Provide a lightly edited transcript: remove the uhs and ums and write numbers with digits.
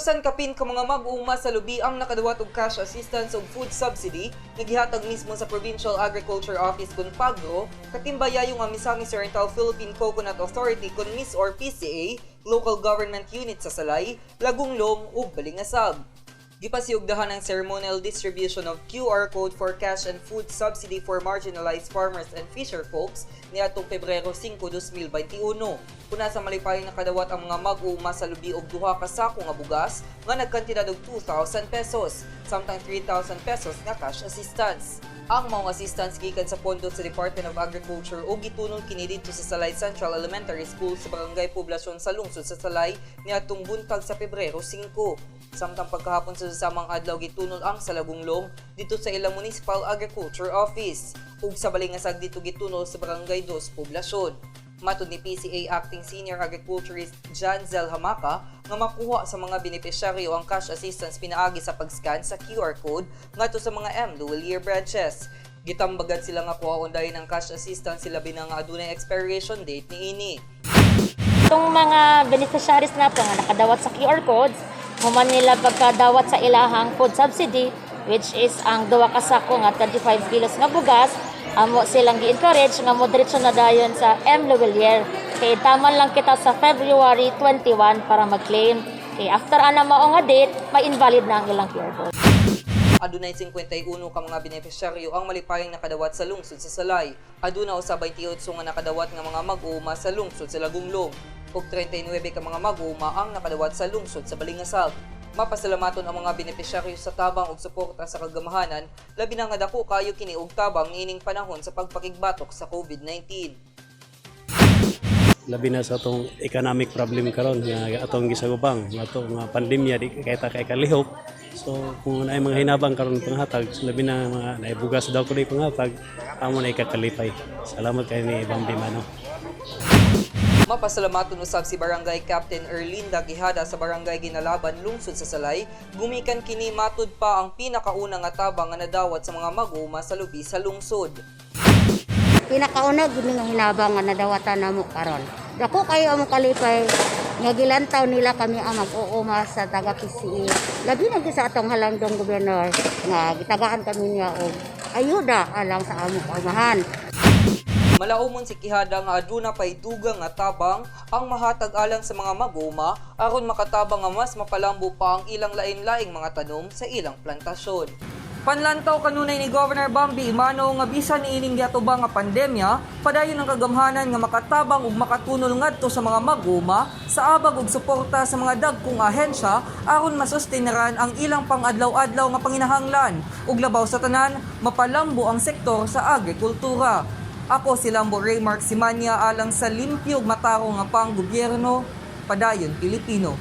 Bisan kapin ka mga mag-uuma sa lubi ang nakadawat og cash assistance ug food subsidy nga gihatag mismo sa Provincial Agriculture Office kun PAGRO, katimbaya yung ang Misamis Oriental Philippine Coconut Authority kun MIS or PCA, local government unit sa Salay, Lagonglong ug Balingasag. Gipasiugdahan ang ceremonial distribution of QR code for cash and food subsidy for marginalized farmers and fisher folks niadtong Pebrero 5, 2021. Kuna sa malipayong nakadawat ang mga mag-uuma sa lubi og duha ka sako nga bugas nga nagkantidad og 2,000 pesos, samtang 3,000 pesos nga cash assistance. Ang maong assistance gikan sa pondo sa Department of Agriculture ug gitunol kini didto sa Salay Central Elementary School sa Barangay Poblasyon sa lungsod sa Salay niadtong buntag sa Pebrero 5. Samtang pagkahapon sa susamang adlaw, gitunol ang sa Lagonglong didto sa ilang Municipal Agriculture Office ug sa Balingasag didto gitunol sa Barangay 2, Poblasyon. Matod ni PCA Acting Senior Agriculturist John Zel Hamaka nga makuha sa mga benepisyaryo ang cash assistance pinaagi sa pag-scan sa QR code ngadto sa mga M. Lhuillier branches. Gitambagan sila nga kuhaon dayon ang cash assistance labi na nga adunay expiration date niini. Itong mga beneficiaries na po nga nakadawat sa QR codes, human nila pagkadawat sa ilahang food subsidy, which is ang duha ka sako nga 25 kilos nga bugas, amo silang gi-encourage nga mo diretso na dayon sa M. Lhuillier. Kay taman lang kita sa February 21 para mag-claim. Kay after ana mao nga date, ma-invalid na ang ilang QR code. Adunay 51 ka mga benepisyaryo ang malipayong nakadawat sa lungsod sa Salay. Aduna usab 28 nga nakadawat nga mga mag-uuma sa lungsod sa Lagonglong ug 39 ka mga mag-uuma ang nakadawat sa lungsod sa Balingasag. Mapasalamaton ang mga benepisyaryo sa tabang ug suporta sa kagamahanan, labi na nga dako kayo kini og tabang niining panahon sa pagpakigbatok sa COVID-19. Labi na sa atong economic problem karon nga atong gisagupang nga ato nga pandemya, di kay ta kay kalihok. So kung naay mga hinabang karon panghatag, labi na mga naay bugas daw kuno panghatag, amo na ikakalipay. Salamat kay ni Bambi Mano. Mapasalamaton usab si Barangay Captain Erlinda Gihada sa Barangay Ginalaban, lungsod sa Salay, gumikan kini matud pa ang pinakauna nga tabang nga nadawat sa mga mag-uuma sa lubi sa lungsod. Pinakauna gid nga hinabang nga nadawatan namo karon. Dako kayo among kalipay nga gilantaw nila kami ang mag-uuma sa taga PCA. Labi na gyud sa atong halangdong gobernador nga gitagaan kami niya og ayuda alang sa among kaumahan. Malaumon si Quijada nga aduna pay dugang nga tabang ang mahatag alang sa mga mag-uuma aron makatabang nga mas mapalambo pa ang ilang lain-laing mga tanom sa ilang plantasyon. Panlantaw kanunay ni Governor Bambi Emano nga bisan niining giatubang nga pandemya, padayon ang kagamhanan nga makatabang ug makatunol ngadto sa mga mag-uuma sa abag ug suporta sa mga dagkong ahensya aron masusteneran ang ilang pang-adlaw-adlaw nga panginahanglan ug labaw sa tanan, mapalambo ang sektor sa agrikultura. Ako si Lambo Ray Mark Simanya alang sa limpyo ug matarong nga panggobyerno, Padayon Pilipino.